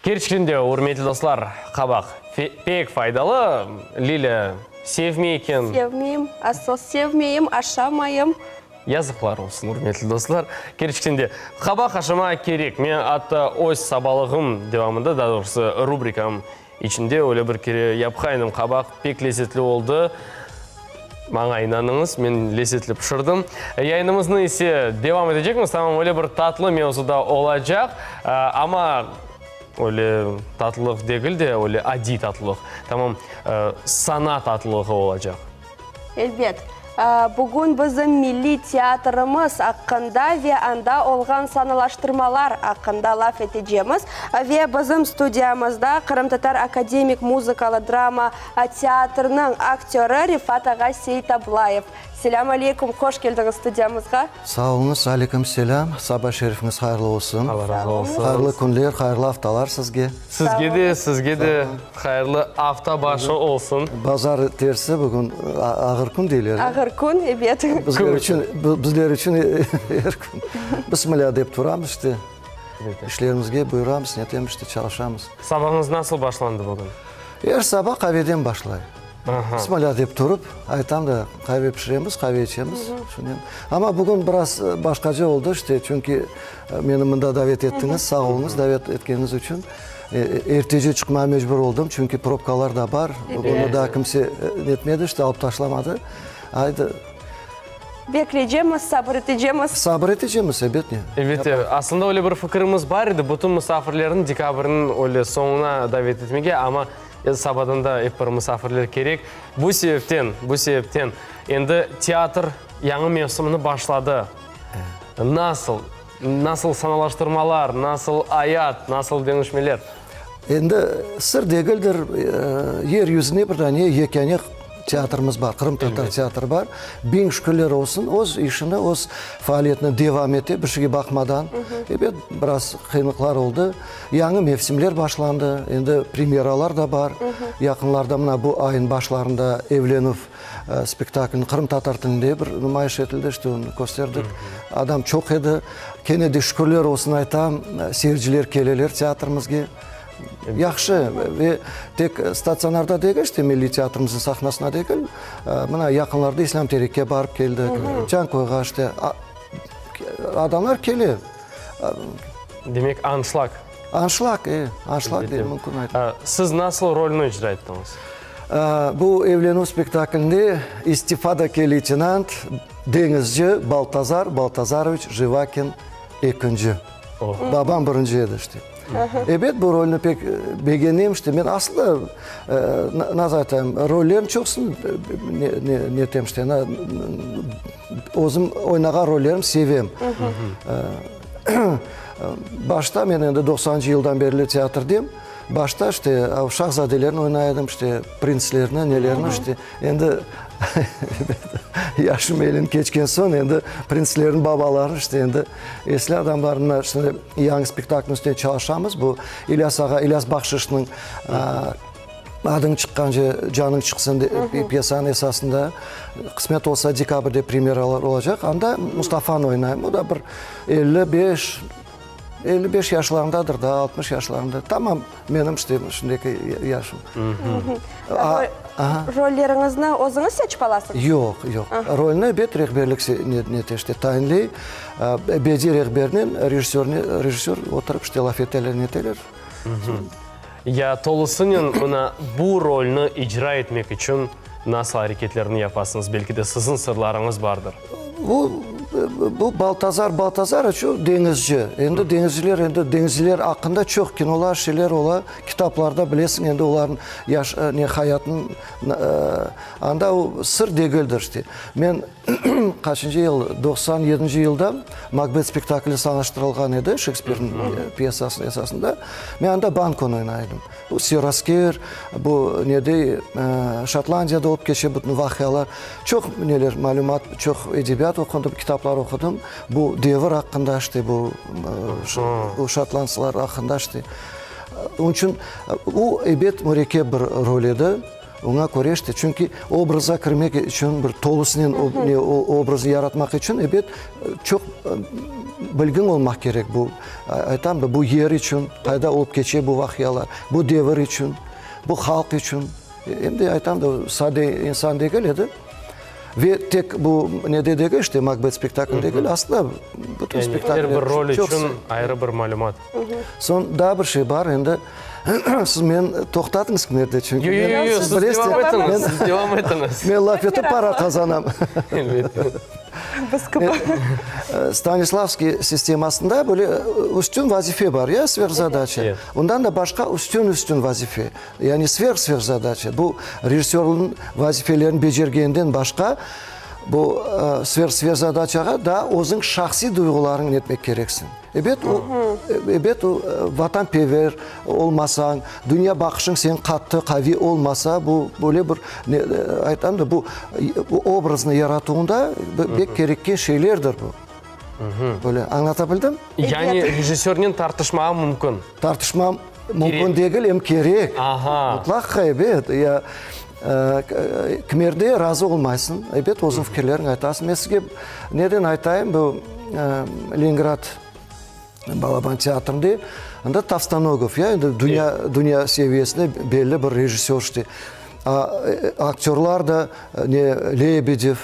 Kerçekten de, ürmetli dostlar, qabaq pek faydalı. Lilâ sevmey eken. Sevmeyim, asıl sevmeyim, aşamayım. Yazıqlar olsun, ürmetli dostlar. Kerçekten de, qabaq aşama kerek. Men atta öz sabalığım devamında, daa doğrusı rubrikam içinde öyle bir kere yapqan edim qabaq, pek lezetli oldı. Maña inanıñız, men lezetli pişirdim. Yayınımıznı ise devam etecekmiz. Tamam, öyle bir tatlı mevzuda olacaq, amma öyle tatlılıq degil de, öyle adiy tatlılıq, tamam, sana tatlılığı olacaq. Elbet. Bugün bizim milliy teatrımız aqqında ve anda olğan sanalaştırmalar aqqında laf etecemiz. Ve bizim studiyamızda Qırımtatar akademik muzıkalı drama teatrınıñ aktörı Refat ağa Seytablayev. Selâm aleyküm, hoş keldiñiz studiyamızğa. Sağ oluñız, aleyküm selâm. Saba şerifiñiz hayırlı olsun. Allah razı olsun. Hayırlı künler, hayırlı aftalar sizge. Sizge de, sizge de hayırlı afta başı olsun. Bazar tersi bugün ağır kün deyler. Ağır kün, ebet. Bizler içün, bizler içün er kün. Bismilâ dep turamız işte. İşlerimizge buyuramız, netemiz işte, çalışamız. Sabañız nasıl başlandı bugün? Er saba qaveden başlay. Bismilâ dep turıp, aytam da, qave pişiremiz, qave içemiz. Şunen. Amma bugün biraz başqaca oldı, işte, çünki meni mında davet ettiñiz, sağ oluñız davet etkeniñiz içün. Ertece çıqmağa mecbur oldım, çünki probkalar da bar. Bunı daa kimse netmedi, işte, alıp taşlamadı. Aydı. Bekleycemiz, sabır etecemiz. Sabır etecemiz, ebet ne. Elbette. Aslında öyle bir fikirimiz bar edi, bütün musafirlerni dekabrniñ öyle soñuna davet etmege, amma sabadan da ep bir musafirler kerek. Bu sebepten, bu sebepten endi teatr yañı mevsimini başladı. Nasıl? Nasıl sanalaştırmalar, nasıl ayat, nasıl deñişmeler? Endi sır degildir, yer yüzünde bir dane yekâne teatrımız bar, qırımtatar teatrı bar. Biñ şükürler olsun, öz işini, öz faaliyetini devam ete, bir şeyge baqmadan. Ebet, biraz qıyınlıqlar oldı. Yañı mevsimler başlandı, endi premyeralar da bar. Yaqınlarda, mına bu ayın başlarında Evlenüv spektaklini qırımtatar tilinde bir numayış etildi, işte onı kösterdik. Adam çoq edi. Kene de şükürler olsun aytam, seyirciler keleler teatrimizge. Yahşı ve tek statsionarda degil, işte milliy teatrimizniñ sahnasına degil, mına yaqınlarda İslâm Terekke barıp keldik, Cankoyğa işte adamlar kele. Demek, anşlag. Anşlag, e, anşlag dep mümkün aytmaq. Siz nasıl rolni icra ettiñiz? Bu evlenüv spektaklinde istifadaki leytenant, deñizci Baltazar Baltazaroviç Jivakin ekinci. Babam birinci edi işte. Ebet, bu rolni pek begenem işte. Men aslı, nasıl aytayım, rollerim çoqsun netem işte, özüm oynağan rollerim sevem. Başta men endi doqsanıncı yıldan berli teatrdem. Başta işte şahzadelerni oynay edim, işte printslerni, nelerni işte. Endi yaşım elin keçken soñ endi printslerniñ babaları işte endi esli adamlar. Mına şimdi yañı spektaklniñ üstünde çalışamız. Bu İlyas ağa, İlyas Bahşışnıñ Adıñ çıqqance canıñ çıqsın pyesanıñ esasında. Qısmet olsa dekabrde premyeralar olacaq. Anda Mustafanı oynayım. O da bir 55, 55 yaşlarındadır da, 60 yaşlarında. Tamam menim işte şimdiki yaşım. Rolleriñizni özüñiz seçip alasıñız? Yoq, yoq. Rolni ebet rehberlik nete işte tayinley. Bediy rehbernen rejissör oturıp işte laf eteler, neteler. Ya tolusınen mına bu rolni icra etmek içün nasıl areketlerni yapasıñız? Belki de siziñ sırlarıñız bardır. Bu, bu Baltazar Baltazaroviç, o deñizci. Endi deñizciler, endi deñizciler aqqında çoq kinolar, şeyler ola, kitaplarda bilesiñ, endi olarnıñ yaş, ne, hayatınıñ, anda o sır degildir işte. Men Qaçıncı yıl, 97 yılda Makbet spektakli sanaştırılğan edi, Şekspirniñ pyesasınıñ esasında. Men anda Bankonı oynay edim. Bu serasker, bu ne dey, Şotlandiyada olıp keçe bütün vaqialar. Çoq neler, malümat, çoq edebiyat oqudım, kitaplar oqudım. Bu devir aqqında, işte, bu bu şotlandslar aqqında, işte. Onıñ içün o, ebet, mürekkep bir rol edi. Oña köre işte, çünki obrazğa kirmek içün, bir tolusınen ne obraznı yaratmaq içün, ebet, çoq bilgiñ olmaq kerek bu, aytam da, bu yer içün, qayda olıp keçe bu vaqialar, bu devir içün, bu halq içün. Em de aytam da, sade insan degil edi. Ve tek bu nede degil, işte, Makbet spektaklinde degil, aslında bütün spektakller. Er bir rol içün ayrı bir malümat. Soñ daa bir şey bar, endi siz meni toqtatıñız kimerde, çünki men, Yoq, yoq, siz devam etiñiz, siz devam etiñiz. Men laf etip para qazanam. Elbette. Biz kibi. Stanislavskiy sistemasında böyle üstün vazife bar, ya, sverhzadaça. Ondan da başqa üstün-üstün vazife, yani sverh-sverhzadaça. Bu rejissörniñ vazifelerini becergeninden başqa, bu sverh-sverhzadaçağa daa özüñ şahsiy duyğularıñnı etmek kereksiñ. Ebet, o, ebet, o, vatanperver olmasañ, dünya baqışıñ seniñ qattı, qaviy olmasa, bu böyle bir, ne, aytam da, bu obraznı yaratuvında pek kerekken şeylerdir bu. Böyle, añlata bildim? Yani rejissörnen tartışmağa mümkün? Tartışma mümkün degil, em kerek. Aha. Mutlaqqa, ebet. Ya, kimerde razı olmaysıñ, ebet, özüñ fikirleriñni aytasıñ. Men sizge neden aytayım, bu Leningrad balaban teatrinde, anda Tovstonogov, ya, endi dünya, dünya seviyesinde belli bir rejissör, işte. Aktörlar da, ne, Lebedev,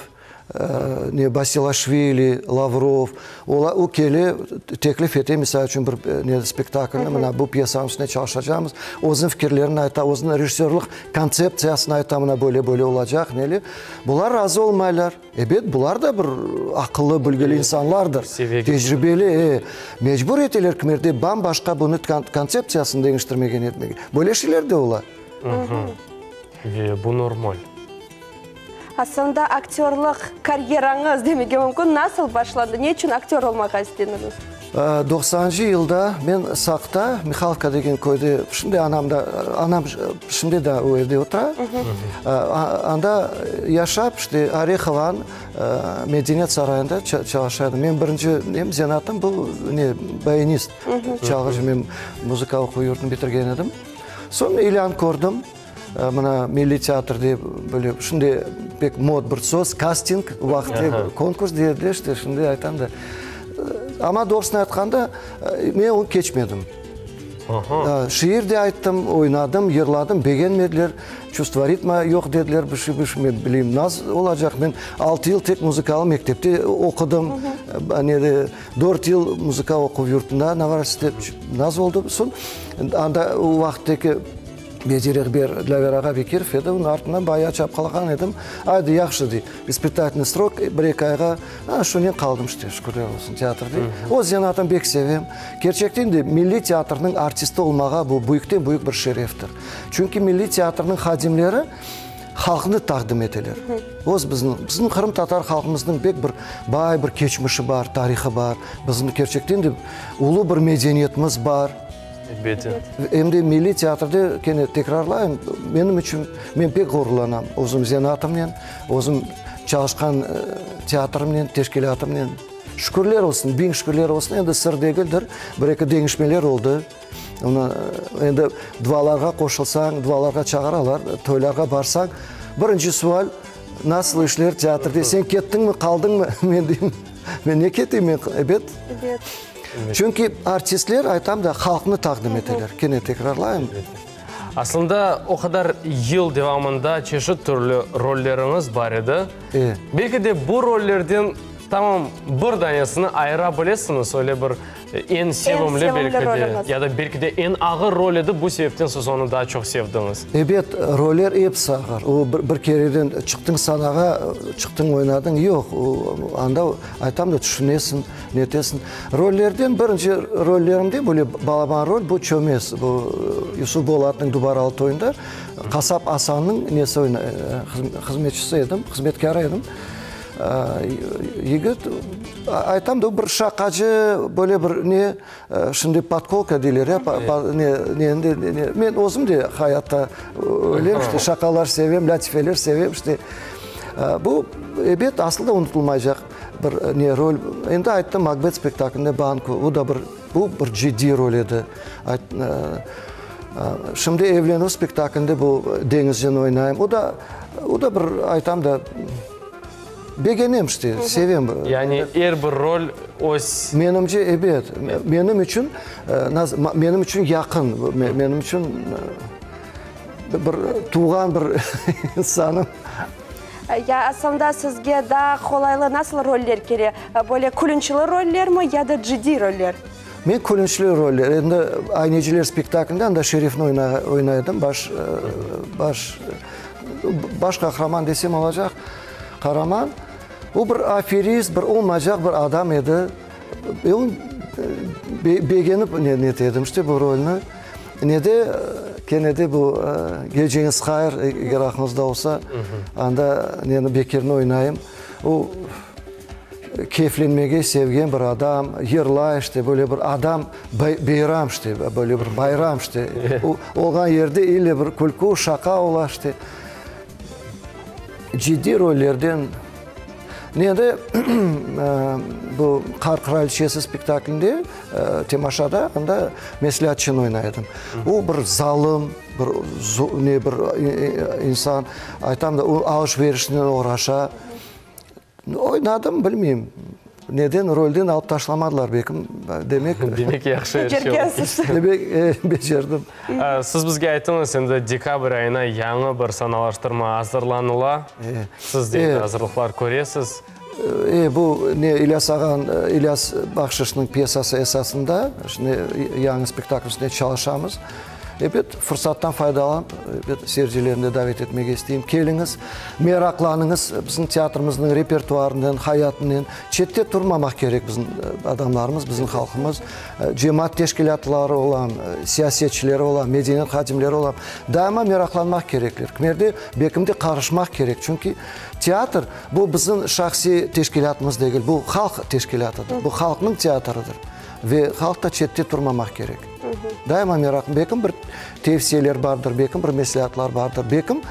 Ne, Basilaşvili, Lavrov, olar, o kele, teklif ete, misal içün, bir ne, spektaklni, mına bu pyesanıñ üstünde çalışacaqmız, özüniñ fikirlerini ayta, özüniñ rejissörlıq kontseptsiyasını ayta, mına böyle, böyle olacaq, neli. Bular razı olmaylar. Ebet, bular da bir aqıllı, bilgili insanlardır, tecribeli, e. Mecbur eteler kimerde bam-başqa bunı kontseptsiyasını deñiştirmege, netmege. Böyle şeyler de ola. Ve bu normal. Aslında aktörlıq karyerañız demege mümkün nasıl başlandı? Ne içün aktör olmağa istediñiz? Doqsanıncı yılda men Saqta, Mihalovka degen köyde, şimdi anam da, anam şimdi de o evde otura, anda yaşap, işte, Orehovanıñ medeniyet sarayında çalışa edim. Men birinci nem, zenaatım bu, ne, bayanist, çalğıcı, men muzıka oquv yurtını bitirgen edim. Soñ ilân kördim. Mına milliy teatrde böyle şimdi pek mod bir söz, kasting, vaqtı konkurs deyildi, işte şimdi aytam da. Amma doğrusını aytqanda, men onı keçmedim. Şiir de ayttım, oynadım, yırladım, begenmediler, çувство ritma yoq dediler, bir şey, bir şey, men bileyim, nasıl olacaq, men altı yıl tek muzıkalı mektepte oqudım, nede, dört yıl muzıka oquv yurtunda, Novorossiyskte, nasıl oldı, soñ anda o vaqıttaki Bediy rehber Dilâver ağa Bekirov edi, onıñ artından bayağı çapqalağan edim. Aydı, yahşı, dey, ispıtatelnıy srok, bir-eki ayğa, ana şunen qaldım işte, şükürler olsun, teatrde. Öz zenaatımnı pek sevem. Kerçekten de, milliy teatrniñ artisti olmağa bu büyükten-büyük bir şereftir. Çünki milliy teatrniñ hadimleri halqnı taqdim eteler. Öz bizim, bizim qırımtatar halqımıznıñ pek bir bay bir keçmişi bar, tarihı bar. Bizim kerçekten de ulu bir medeniyetimiz bar. Elbette. Em de milliy teatrde, kene tekrarlayım, menim içün, men pek ğururlanam özüm zenaatımnen, özüm çalışqan teatrimnen, teşkilâtımnen. Şükürler olsun, biñ şükürler olsun, endi sır degildir, bir-eki deñişmeler oldı. Onı, endi dualarğa qoşulsañ, dualarğa çağıralar, toylarğa barsañ, birinci sual, nasıl işler teatrde, sen kettiñmi, qaldıñmı? Men deyim, men ne keteyim, men, ebet. Ebet. Çünki artistler, aytam da, halqnı taqdim eteler. Kene tekrarlayım. Aslında, o qadar yıl devamında çeşit türlü rolleriñiz bar edi. Belki de bu rollerden tamam bir danesini ayıra bilesiñiz, öyle bir eñ sevimli belki de, ya da belki de eñ ağır rol edi, bu sebepten siz onı daa çoq sevdiñiz. Ebet, roller episi ağır. O, bir kereden çıqtıñ sanağa, çıqtıñ oynadıñ, yoq, anda, aytam da, tüşünesiñ. Netesiñ. Rollerden birinci rollerimde böyle balaban rol, bu Çömez, bu Yusuf Bolatnıñ Dubaralı toyunda qasap Asannıñ nesi hızmetçisi edim, hızmetkârı edim. Yigit, aytam da, bir şaqacı, böyle bir ne, şimdi podkolka deyler ya, ne, ne, ne, men özüm de hayatta öylem, işte, şaqalar sevem, lâtifeler sevem, işte. Bu, ebet, aslı da unutılmaycaq. Bir ne rol, endi ayttım, Makbet spektaklinde Banko, o da bir, bu bir ciddiy rol edi. Şimdi Evlenüv spektaklinde bu deñizcini oynayım. O da, o da bir, aytam da, begenem işte, sevem. Yani er bir rol öz. Menimce, ebet. Menim içün, menim içün yaqın, menim içün bir tuvğan bir insanım. Ya aslında sizge daa qolaylı nasıl roller kele? Böyle külünçli rollermi ya da ciddiy roller? Men külünçli roller, endi Ayneciler spektaklinde anda Şerifni oynaydım, baş, baş, baş qahraman desem olacaq, qaraman. O bir aferist, bir olmaycaq bir adam edi. Ben begenip ne edim işte bu rolni. Ne de, kene de bu Geceñiz hayır, eger aqlıñızda olsa, anda neni Bekirni oynayım. O keyflenmege sevgen bir adam, yırlay işte, böyle bir adam, beyram işte, böyle bir bayram işte. O olğan yerde ille bir külkü, şaqa ola işte. Ciddiy rollerden ne de bu Qar qıraliçesi spektaklinde, temaşada, anda mesleatçını oynay edim. O bir zalım, bir ne bir insan, aytam da, o alış-verişnen oğraşa. Oynadım, bilmeyim, neden rolden alıp taşlamadılar, belkim, demek. Demek yahşı er şey olıp keçti. Demek, becerdim. Siz bizge aytıñız, endi dekabr ayına yañı bir sanalaştırma azırlanıla. Siz de endi azırlıqlar köresiz. E, bu ne İlyas ağanıñ, İlyas Bahşışnıñ pyesası esasında şimdi yañı spektakl üstünde çalışamız. Ebet, fırsattan faydalanıp, ebet, seyircilerni de davet etmege isteyim. Keliñiz, meraqlanıñız bizim teatrimizniñ repertuarınen, hayatınen. Çette turmamaq kerek bizim adamlarımız, bizim halqımız. Cemaat teşkilâtları olam, siyasetçileri olam, medeniyet hadimleri olam. Daima meraqlanmaq kerekler. Kimerde belkim de qarışmaq kerek. Çünki teatr, bu bizim şahsiy teşkilâtımız degil, bu halq teşkilâtıdır, bu halqnıñ teatrıdır. Ve halq da çette turmamaq kerek. Daima meraq, belkim bir tevsiyeler bardır, belkim bir mesleatlar bardır, belkim,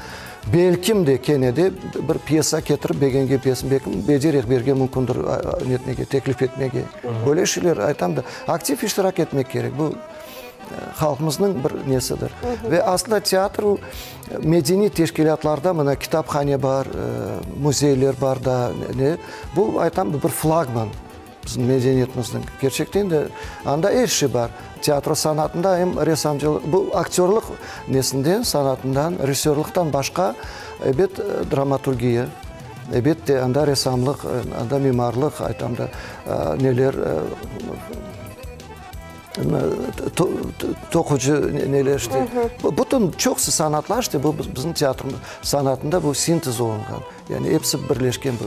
belkim de kene de bir pyesa ketirip, begengen pyesını belkim bediy rehberge mümkündür netmege, teklif etmege. Böyle şeyler, aytam da, aktiv iştirak etmek kerek, bu halqımıznıñ bir nesidir. Ve aslında teatr o, medeniy teşkilâtlarda, mına kitaphane bar, müzeyler bar da, ne, bu, aytam da, bir flagman. Bizim medeniyetimizniñ. Kerçekten de, anda er şey bar. Teatro sanatında em ressamcılıq, bu aktörlıq nesinden, sanatından, rejissörlıqtan başqa, ebet, dramaturgiya, ebet de, anda ressamlıq, anda mimarlıq, aytam da, neler, Toqucı neler işte. Bütün çoqusı sanatlar işte bu bizim teatr sanatında bu sintez olunğan. Yani episi birleşken bu.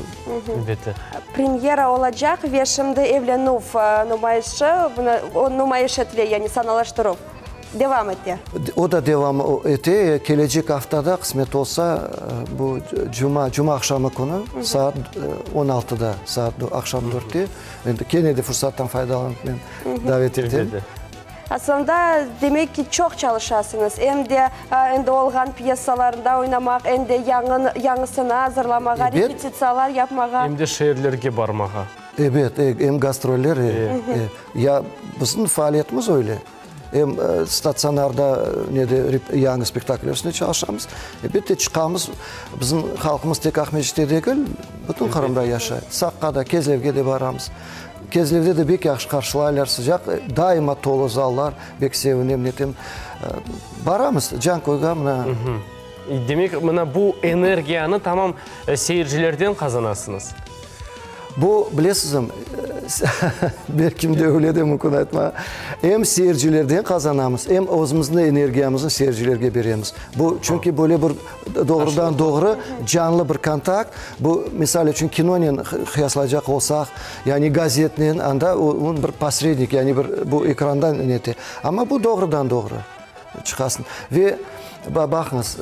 Elbette. Premyera olacaq ve şimdi evlenüv numayışı, o numayış etile, yani sanalaştıruv devam ete. O da devam ete. Kelecek aftada, qısmet olsa, bu cuma, cuma aqşamı künü saat on altıda, saat aqşam dörtte. Endi kene de fırsattan faydalanıp men davet etem. Aslında, demek ki, çoq çalışasıñız, em de endi olğan pyesalarında oynamaq, em de yañı, yañısını azırlamağa, repetitsiyalar yapmağa. Em de şeerlerge barmağa. Ebet, em gastroller, e, ya bizim faaliyetimiz öyle. Em statsionarda nede yañı spektakller üstünde çalışamız. Elbette, çıqamız. Bizim halqımız tek Aqmescitte degil, bütün Qırımda yaşay. Saqqa da, Kezlevge de baramız. Kezlevde de bek yahşı qarşılaylar, sıcaq, daima tolu zallar, bek sevinem, netem. Baramız Canköyge, mına. Demek, mına bu energiyanı tamam seyircilerden qazanasıñız. Bu, bilesizmi, belkim de öyle de mümkün aytmağa, em seyircilerden qazanamız, em özümüzniñ energiyamıznı seyircilerge beremiz. Bu, çünki böyle bir doğrudan-doğru canlı bir kontakt, bu, misal içün, kinonen qıyaslaycaq olsaq, yani gazetnen, anda o bir posrednik, yani bir bu ekrandan nete. Amma bu doğrudan-doğru çıqasıñ. Ve baqıñız.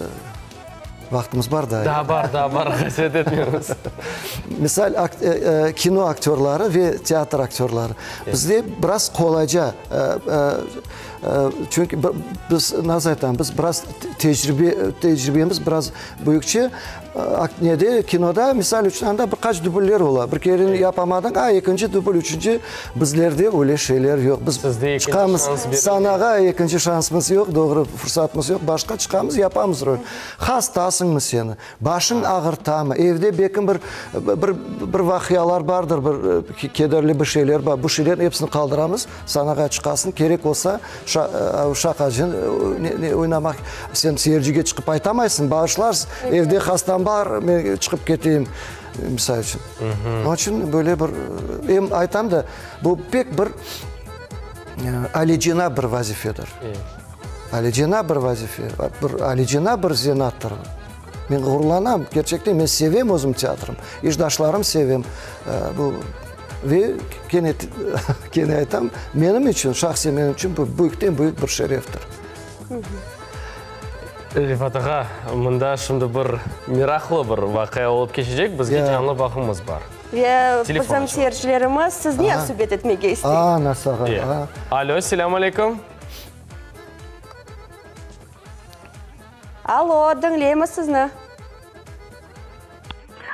Vaqtımız bar daa. Daa bar, daa bar, qasevet etmeñiz. Misal, kino aktörları ve teatr aktörları. Bizde biraz qolayca. Çünki biz, nasıl aytam, biz biraz tecribe, tecribemiz biraz büyükçe. Nede, kinoda, misal içün, anda bir qaç dubller ola. Bir kere yapamadıñ, a, ekinci dubl, üçünci. Bizlerde öyle şeyler yoq. Biz çıqamız sanağa, ekinci şansımız yoq, doğru, fursatımız yoq. Başqa çıqamız, yapamız rol. Hastasıñmı seni, başıñ ağırtamı, evde belkim bir, bir, bir vaqialar bardır, bir kederli bir şeyler bar. Bu şeylerniñ episini qaldıramız, sanağa çıqasıñ, kerek olsa, şaqacı oynamaq, sen seyircige çıqıp aytamaysıñ, bağışlarsız, evde hastam bar, men çıqıp keteyim, misal içün. Onıñ içün böyle bir, em aytam da, bu pek bir alicenap bir vazifedir. Alicenap bir vazife, bir alicenap bir zenattır. Men ğururlanam, kerçekten, men sevem özüm teatrim, işdaşlarım sevem. Bu ve kene, kene aytam, menim içün, şahsen menim içün bu büyükten büyük bir şereftir. Refat ağa, mında şimdi bir meraqlı bir vaqia olıp keçecek, bizge canlı bağımız bar. Ve bizim seyircilerimiz siznen subet etmege istey. A, nasıl ağa? Alo, selâm aleyküm. Alo, diñleymiz sizni.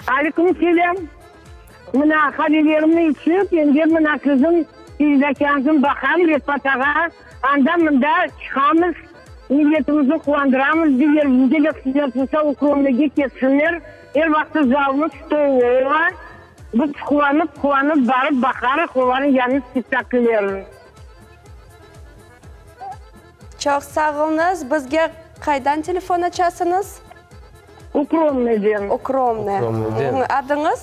Aleyküm selâm. Mına, qavelerimni içip, endi mına siziñ peredaçañıznı baqam, Refat ağa. Anda-mında çıqamız, milletimizni quvandıramız, diger bizge de qısmet bolsa, Ukromnıge ketsinler. Er vaqıt zalımız tolu ola. Biz quvanıp-quvanıp barıp baqarıq olarnıñ yañı spektakllerini. Çoq sağ oluñız. Bizge qaydan telefon açasıñız? Ukromnıden. Ukromnı. Ukromnıden. Adıñız?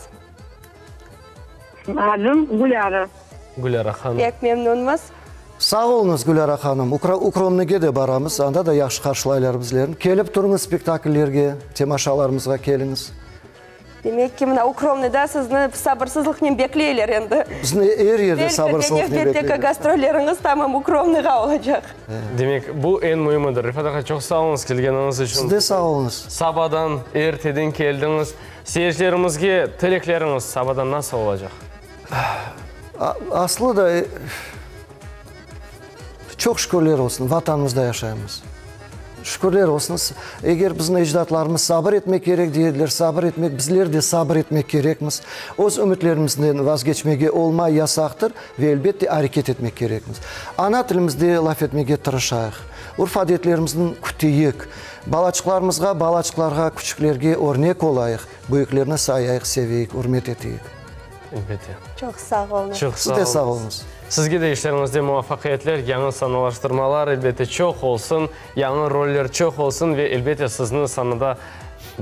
Adım Gülâra. Gülâra hanım. Pek memnünmiz. Sağ oluñız, Gülâra hanım. Ukromnıge de baramız, anda da yahşı qarşılaylar bizlerni. Kelip turuñız spektakllerge, temaşalarımızğa keliñiz. Demek ki, mına Ukromnıda sizni sabırsızlıqnen bekleyler endi. Bizni er yerde sabırsızlıqnen bekleyler. Belki de nevbetteki gastrolleriñiz tamam Ukromnığa olacaq. Demek, bu eñ müimidir. Refat ağa, çoq sağ oluñız kelgeniñiz içün. Siz de sağ oluñız. Sabadan, erteden keldiñiz. Seyircilerimizge tilekleriñiz sabadan nasıl olacaq? Aslı da, çoq şükürler olsun, Vatanımızda yaşaymız. Şükürler olsun, eger bizim ecdatlarımız sabır etmek kerek dey ediler, sabır etmek, bizler de sabır etmek kerekmiz. Öz ümütlerimizden vazgeçmege olmay, yasaqtır ve elbette areket etmek kerekmiz. Ana tilimizde laf etmege tırışayıq, urf-adetlerimizni küteyik, balaçıqlarımızğa, balaçıqlarğa, küçüklerge örnek olayıq, büyüklerni sayayıq, seveyik, ürmet eteyik. Elbette. Çoq sağ oluñız. Çoq Siz de sağ oluñız. Sizge de işleriñizde muvafaqiyetler, yañı sanalaştırmalar, elbette, çoq olsun, yañı roller çoq olsun ve, elbette, sizni sanada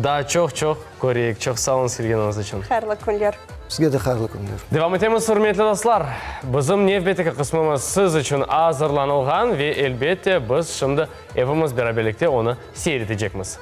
daa çoq-çoq köreyik. Çoq sağ oluñız kelgeniñiz içün. Hayırlı künler. Sizge de hayırlı künler. Devam etemiz, ürmetli dostlar. Bizim nevbetteki qısmımız siz içün azırlanılğan ve, elbette, biz şimdi epimiz beraberlikte onı seyir etecekmiz.